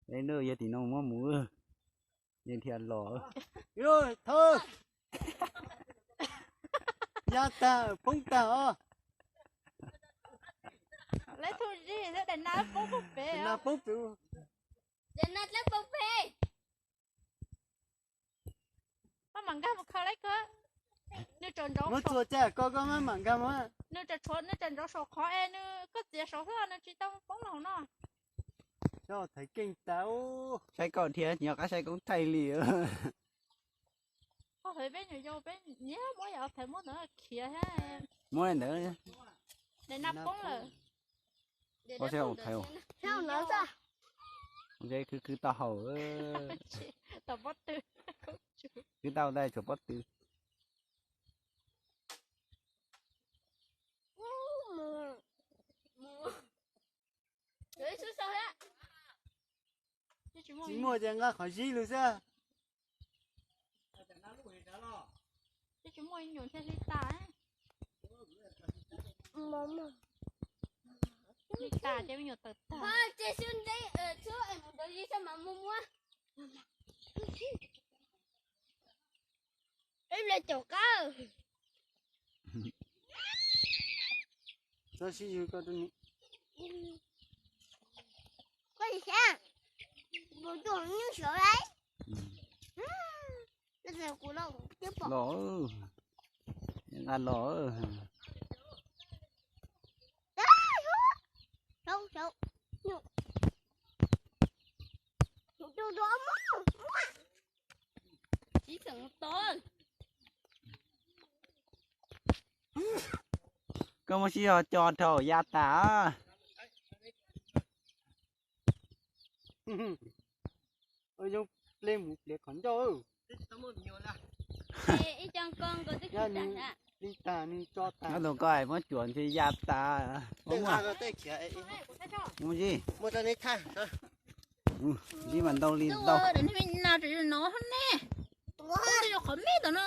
Yog tim no muab mus, yeej thiaj los. Thawj, ya tag poob tag os. Lawv thum zis xwb, daim nas poob pem, daim nas poob pem. Daim nas dlawb poob pem. Maj mam nkag mus khaws lawv koj. Nws tseem nrov, muab txuas caj ko koj maj mam nkag mus. Nws tseem tshuav, nws tseem nrov saum qhov es nws koj txiav saud xwb, nws tsis tau poob los hauv no. Thaiv keej tas. Saib koj thiab, nyob qab saib koob thaij li. Ho peb nyuam yau peb nyiam muab yam thaiv muab ntawd khiav thiab. Muab ntawd. Daim nas poob lawm. Koj saib ua thaiv. Ntshe khwv khwv tau hauv. Tau pob tw. Khwv tau ntawd tshuav pob tw. Tsis muaj ces nqa qhov zib lug xwb. Tsis muaj nyuam thiaj li tas. Li tas ces me nyuam tawm tag. Ib le caum qab. Txhob sib yug koj rau ni. Koj xav mus tuaj nyuj saud lauj. Los, nqa los. Saud, saud. Koj muab sib ho co dhau ya tas. Zoo ple mus pliav qhov ncauj. Li tas nws tso tas. Ob tug koj muab cuam ntshe ya tas. Muaj zib, zib mas ntau li ntau. No ne, qhov me ntawm no,